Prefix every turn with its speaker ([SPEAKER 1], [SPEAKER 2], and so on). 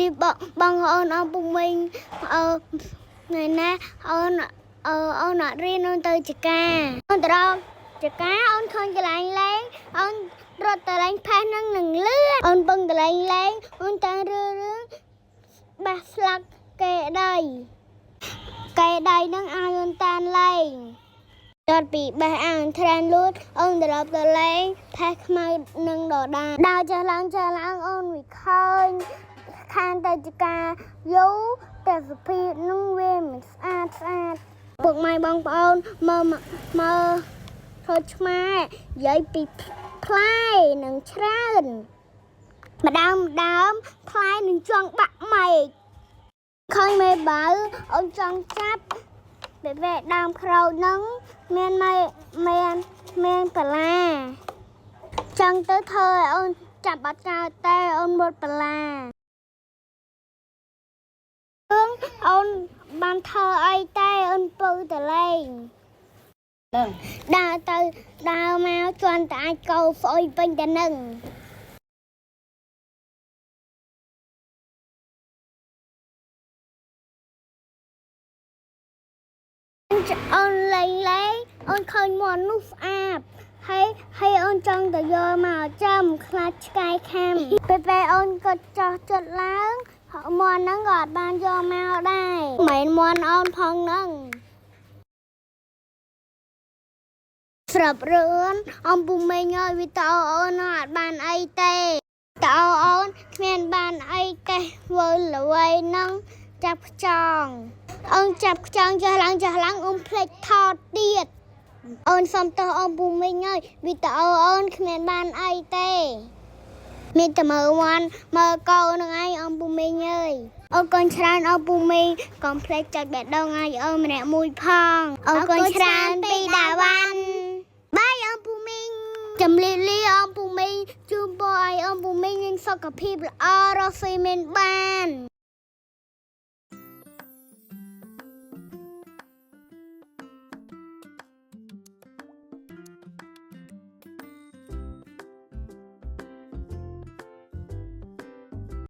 [SPEAKER 1] រាបបងបងអូនអងពុំមីងអឺថ្ងៃណាអូនអឺអូនអត់រៀនអូនទៅចកាអូនទៅដល់ចកាអូនឃើញកន្លែងលេងអូនរត់ទៅលេងផេះនឹងនឹងលឿនអូនពឹងកន្លែងលេងអូនតាំងរឿរឿងបះស្លាកកែដៃកែដៃនឹងឲ្យអូនតានលេង ចតពីបេះអាងត្រានលួតអូនត្រឡប់ទៅលេងផេះខ្មៅនឹងដដាលដើរចុះឡើងចុះឡើងអូនវាឃើញខានទៅជាការយូរតែសភាពនឹងវាមិនស្អាតស្អាតពុកម៉ែបងប្អូនមើលមើលធ្វើឆ្មានិយាយពីផ្លែនឹងច្រើនម្ដងម្ដងផ្លែនឹងចង់បាក់មែកឃើញមេបើអូនចង់ចាប់ បែបដើមក្រោយហ្នឹងមានម៉ែមានមានបន្លាចង់ទៅធ្វើឲ្យអូនចាប់អត់កើតតែអូនមុតបន្លារឿងអូនបានធ្វើអីតែអូនពៅតលេង
[SPEAKER 2] ដឹង
[SPEAKER 1] ដើរទៅដើរមកជន់តែអាចកោស្អុយពេញតែនឹងអូនលេងលេងអូនឃើញមាន់នោះស្អាតហើយហើយអូនចង់ទៅយកមកចាំខ្លាចឆ្កែខាំពេលពេលអូនក៏ចោះចិត្តឡើងមាន់ហ្នឹងក៏អត់បានយកមកដែរមិនមែនមាន់អូនផងហ្នឹងស្រាប់រឿនអំពូមេងឲ្យវីតអូអូនអត់បានអីទេតអូអូនគ្មានបានអីទេវើល្វៃហ្នឹងចាប់ខ្ចង អូនចាប់ខ្ចង់ចុះឡើងចុះឡើងអូនភ្លេចថតទៀតអូនសុំទោសអូនពូមីងហើយវីដេអូអូនគ្មានបានអីទេមានតែមើលវ៉ាន់មើលកោនឹងឯងអូនពូមីងអើយអរគុណច្រើនអូនពូមីងកុំភ្លេចចុចបេះដូងឲ្យអូនម្នាក់មួយផងអរគុណច្រើនពីដាវ៉ាន់បាយអូនពូមីងជំរាបលាអូនពូមីងជូនពរឲ្យអូនពូមីងមានសុខភាពល្អរកស៊ីមានបាន។